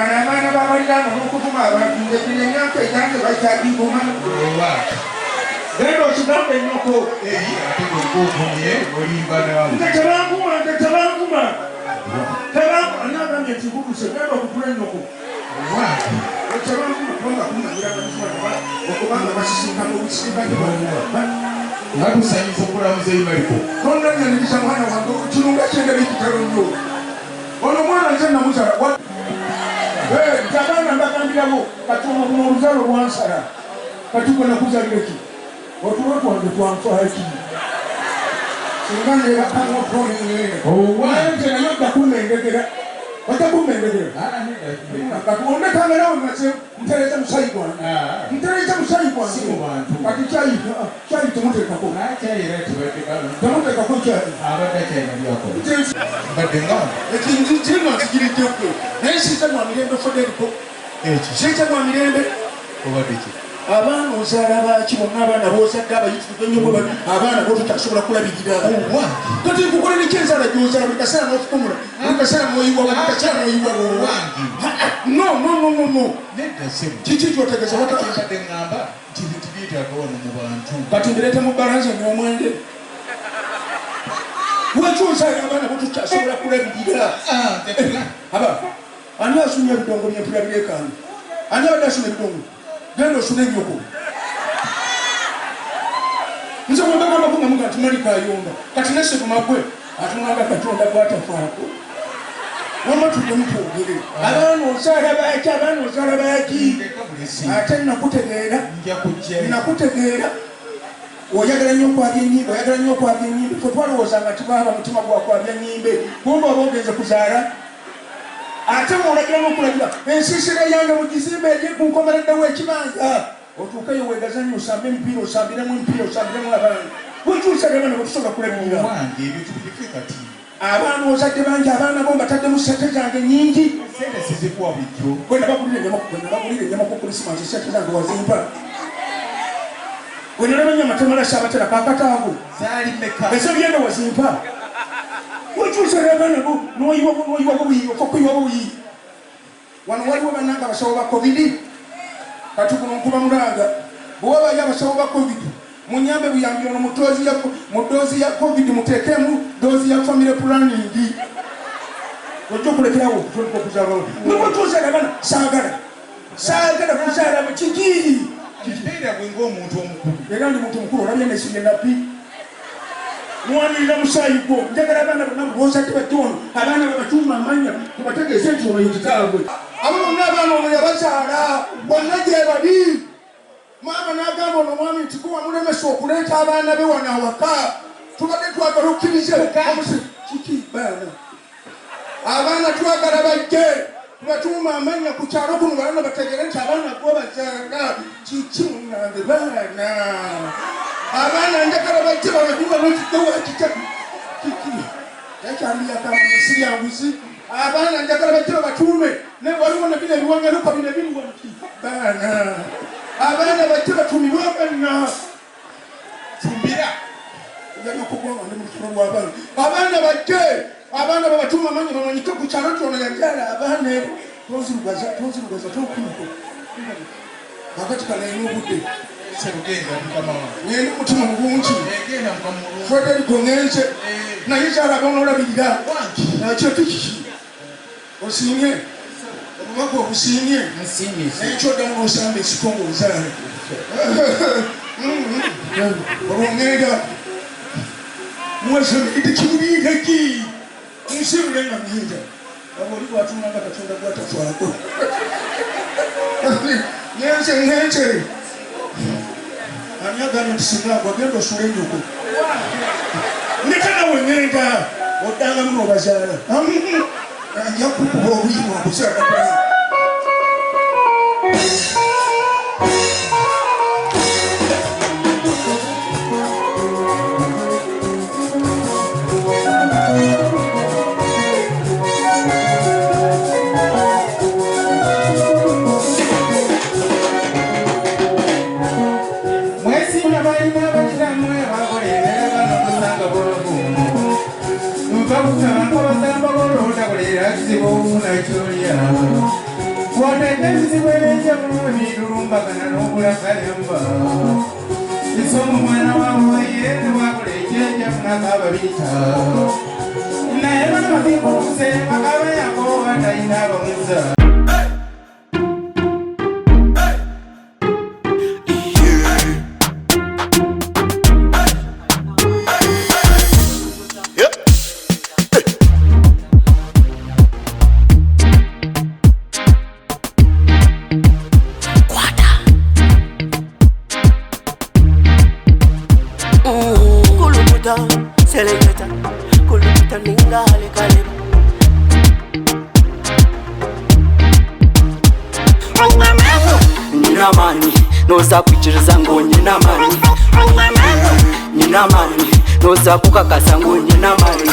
Bano abaana babaliraano n'okuvuma abantu nze gino emyaka egyange bakyagivuma. Genda okigambe nnyoko. Nze tebanvuma, nze tebanvuma. Tebanvuma. Ani agambye nti nkukuse? Genda okutula ennyoko. Tebanvuma kubanga kumanyira okubanga basisinkana obusisinkanye. Nga tusanyusa okulamuza Maliko. Tonnanyaniriza mwana wange, kino nga kyendaba ekitalo nnyo. Ono omwana nze namuzaala. Nti abaana mbagambirawo kati ono luno oluzaalo lwansala. Kati gwe nakuzaalira ki? Otulo twange twanfaaki? Singa neebakamu otulo ne ŋŋenda. Naye nze naye ojja kummengegera. Ojja kummengegera. Kati ondekanga nawe maze ntereza musaayi gwange. Ntereza musaayi gwange. Kati kyayi kyayi temuteekako. Temuteekako kyayi. Mbadde nga Ekintu kirima nzigiriddeko. Naye size mwa mirembe Federico. Size mwa mirembe. Obadde ki? Abaana ozaala baaki bonna abaana b'ozadde abayitirivu ennyo bwe bali abaana b'ototasobola kulabirira. Kati nkukolera ki enzaala gy'ozaala buli kaseera n'ofukumula buli kaseera n'oyiwa buli kaseera n'oyiwa. No no no no no. Nedda ssebo. Kiki ky'otegeeza? Mbadde ŋŋamba nti ebintu byetaaga wano mu bantu. Kati mbireete mu bbalanza n'omwenge. Lwaki ozaala abaana b'ototasobola kulabirira? Aba ani asumya ebidongo by'empula bireekaana? Ani abadde asumya ebidongo? Genda osule ennyoko. Nze bwe mbagambako nga muga nti Maliko ayomba, kati ne Seguma gwe atunulanga Katonda gw'atafaako. Wamma tuddemu twogere. Abaana ozaala baaki? Abaana ozaala baaki? Ate nakutegeera. Nakutegeera. Oyagala nnyo okwabya ennyimbe, oyagala nnyo okwabya ennyimbe. Ffe twalowoozanga nti baaba mutima gwa kwabya nnyimbe. Kumbe oba ogenze kuzaala. Ate bw'olagira n'okulagira ensiisira yange mugizimbe eri ku nkomeredde w'ekibanja. Otuukeyo weegazanye osambe emipiira osambiremu emipiira osambiremu abaana. Wekyusa abaana bwe tusobola kulabirira. Owange ebyo tubireke kati. Abaana ozadde bangi, abaana bo mbataddemu ssente zange nnyingi. Ssente sizikuwa bulijjo. Bwe nabagulira ennyama ku Krisimansi ssente zange wazimpa. Bwe nalaba ennyama temala saabatera kaakataago. Zaali mmeka? Ez'ebyenda wazimpa. Wekyusa abaana bo n'oyiwako n'oyiwako buyi ofa kuyiwa buyi. Wano waliwo bannange abasawo ba COVID. Kati kuno nkuba mulanga. Bwe wabayo abasawo ba COVID, munyambe buyambi ono mu ddoozi ya COVID muteekemu ddoozi ya family planning. Ojja okulekerawo okutandika okuzaala. Ne bwekyusa abaana saagala. Saagala kuzaala mu kiki? Mbeera gwe ng'omuntu omukulu. Era ndi muntu mukulu olabye nesibye nappi. Nwanirira musaayi gwo. Njagala abaana bonna b'ozadde bajje wano. Abaana babatuume amannya tubategeeze nti ono ye kitaabwe. Abo bonna abaana ono yabazaala bonna gye bali. Maama n'agamba ono omwami nti gwe wamulemesa okuleeta abaana be wano awaka. Tubadde twagala okkirize. Kiki baana? Abaana twagala bajje tubatuume amannya ku kyalo kuno balala bategeere nti abaana gwe bazaala. Kiki munnange baana? Abaana njagala bajje babatuume n'okidde wakita. Kiki? Ekyambiyako si bya nguzi. Abaana njagala bajje babatuume. Ne waliwo ne bino ebiwangaluka bino ebiri wano ki? Baana. Abaana bajje batuumibwe amannya. Fumbira. Njagala okugwa nga ndi mu lutalo lw'abaana. Abaana bajje. Abaana babatuume amannya bamanyike ku kyalo nti ono yazaala abaana. Tonzirugaza, tonzirugaza, tonkumako. Kakati kano erina obudde. Ssebo mukama wange. Ngenda omutima mulungi. Genda mukama mulungi. Federico ngenze. Naye zaala abaana olabirira. Nakyo kiki? Osiimye? Obubaka obusiimye? Nsiimye. Naye ky'oddamu n'osamba ensiko ng'ozaala. Olwo ngenda. Mwesomedde kimubiika ki? Nsiibule nga ngenda. Abo oli bw'atunula nga Katonda gw'atafaako. Ngenze ngenze. Ani agambye nti singa agwa genda osule ennyoko. Ndeka nawe ngenda. Oddangamu n'obazaala. Nja kukuba obuyimwa okuzaala. Mwesiima balina abakiramu abakolera bano kusanga bulamu. Nva kusaba nkobasamba bolonda kolera kizibu ofuna kyolya. Bulungi tulumbagana n'obulagalamba isomo mwana wawe wakola ekyeja funako ababiyita naye bano bazimbulukuse bakaba yako batalina abamuza. Kulukuta, seleketa, kulukuta ninga halikaleba. Nyina amani, noza kwikiriza ngo nyina amani. Nyina amani, noza kukakasa ngo nyina amani.